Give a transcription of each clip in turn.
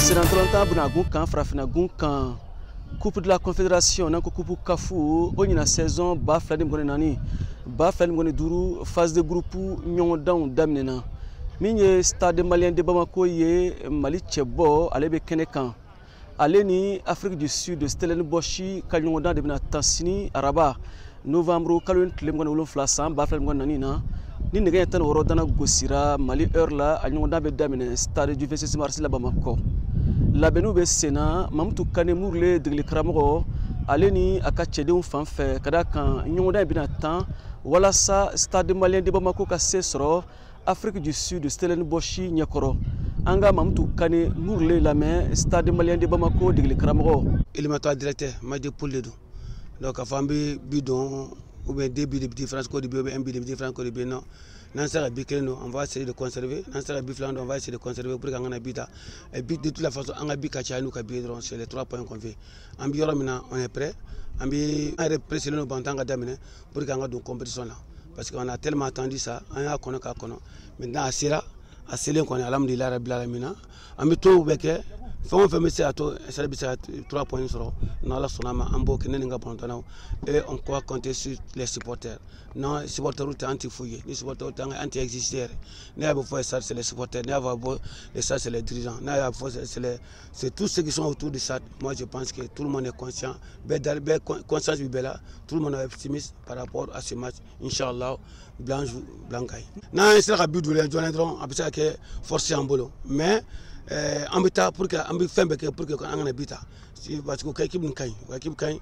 Senatɔlɔntan bunagun kan, farafinnagun kan, Coupe de la Confédération, n'an ko Coupe CAF, o ɲina saison 2024 2025 phase de groupe ɲɔgɔndanw daminɛna. Min ye Stade Malien de Bamako ye, Mali cɛbɔ, ale bɛ kɛnɛ kan. Ale ni Afrique du Sud Stellenbosch ka ɲɔgɔndan de bɛna tan sini araba, novembre kalo tile 27 san 2024 na. Ni nɛgɛ ɲɛ 16 dana gosira Mali heure la, a ɲɔgɔndan bɛ daminɛ Stade du 26 mars la Bamakɔ. Labɛnniw bɛ senna Mamutu Kane Murule degeli karamɔgɔ, ale ni a ka cɛdenw fan fɛ, ka da kan ɲɔgɔndan in bɛna tan walasa Stade Malien de Bamako ka se sɔrɔ Afrique du Sud Stellenbosch ɲɛkɔrɔ. An ka Mamutu Kane Murule lamɛn, Stade Malien de Bamako degeli karamɔgɔ. Éliminatoire direct, match de poule de don. Donc k'a fɔ an bɛ but don ou bien deux buts de différence ko de bɛ yen, ou bien un but de différence ko de bɛ yen, non. N'an sera ka but kelen don, on va essayer de conserver. N'an sera ka but fila don, on va essayer de conserver pour que an kana but ta. Et but, de toute la façon, an ka but ka ca n'u ka but dɔrɔn, c'est les trois points qu'on fait. An bɛ yɔrɔ min na, on est prêt. An bɛ an yɛrɛ pressé don bantan ka daminɛ pour que an ka don compétition la, parce qu'on a tellement attendu ça. An y'a kɔnɔ k'a kɔnɔ. Maintenant a sera, a selen kɔni, alhamdulilayi rabil alamina. An bɛ to bɛɛ kɛ, fɛn o fɛn bɛ se ka to Stade bɛ se ka trois points sɔrɔ, n'Ala sɔnna a ma, an b'o kɛ, ne ni n ka balontannaw. Et on croit compter sur les supporters. Non, supporters tɛ, an tɛ foyi ye. Ni supporters tɛ, an tɛ exister yɛrɛ. Ne y'a fɔ Stade, c'est les supporters. Ne y'a fɔ les Stade, c'est les dirigeants. Ne y'a fɔ, c'est tous ceux qui sont autour du stade. Moi, je pense que tout le monde est conscient, bɛɛ da bɛɛ conscience bi bɛɛ la. Tout le monde est optimiste par rapport à ce match. Inchallah, blanc joue blanc gagne. N'an sera ka but don joona dɔrɔn, a bɛ se ka kɛ force y'an bolo. Mais an bɛ taa pour que an bɛ fɛn bɛɛ kɛ pour que an kana but ta, parce que o ka équipe nin ka ɲi, o ka équipe ka ɲi.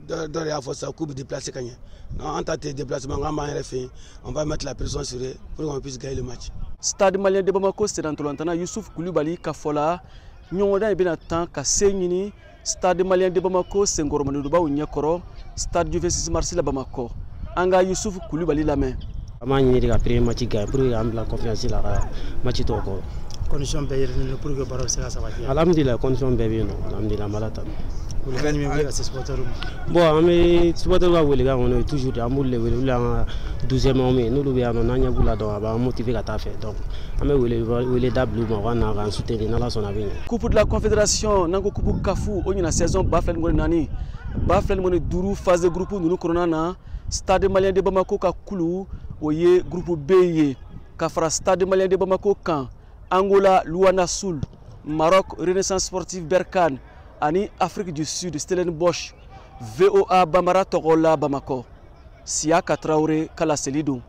Dɔ de y'a fɔ sisan k'u bɛ déplacer ka ɲɛ. Non, an ta tɛ déplacement, an b'an yɛrɛ fɛ yen. On va mettre la pression sur eux pour qu'on puisse gagner le match. Stade Malien de Bamako sennantolantana Yusuf Kulubali ka fɔ la, ɲɔgɔndan in bɛna tan ka se ɲini Stade Malien de Bamako senkɔrɔmadonbaw ɲɛkɔrɔ Stade du 26 mars la Bamakɔ. An ka Yusuf Kulubali lamɛn. An b'a ɲini de ka premier match gagner pour que k'an bila confiance la ka match tɔw kɔ. Condition bɛɛ yɛrɛ pour que baara bɛ se ka sabati? Alhamdulilah, condition bɛɛ bɛ yen nɔ, alhamdulilah, an b'Ala tanu. Welekan jumɛn bɛ ka se supporter ma? Bon, an bɛ supporter ka welekan kɔni, o ye toujours de, an b'olu de wele, olu y'an ka douzième homme ye. N'olu bɛ yan nɔ, n'an ɲɛ b'u la dɔrɔn, a b'an motiver ka taa fɛ. Donc an bɛ wele wele da bila u ma, u ka na k'an soutenir. N'Ala sɔnna, a bɛ ɲɛ. Coupe de la Confédération, n'an ko Coupe CAF, o ɲina saison 2024 2025 phase de groupe ninnu kɔnɔna na, Stade Malien de Bamako ka kulu, o ye groupe B ye. Ka fara Stade Malien de Bamako kan, Angola Luanda Sul, Maroc Renaissance Sportive Berkane ani Afrique du Sud Stellenbosch. VOA Bambara tɔgɔ la Bamakɔ, Siyaka Tarawele ka laseli don.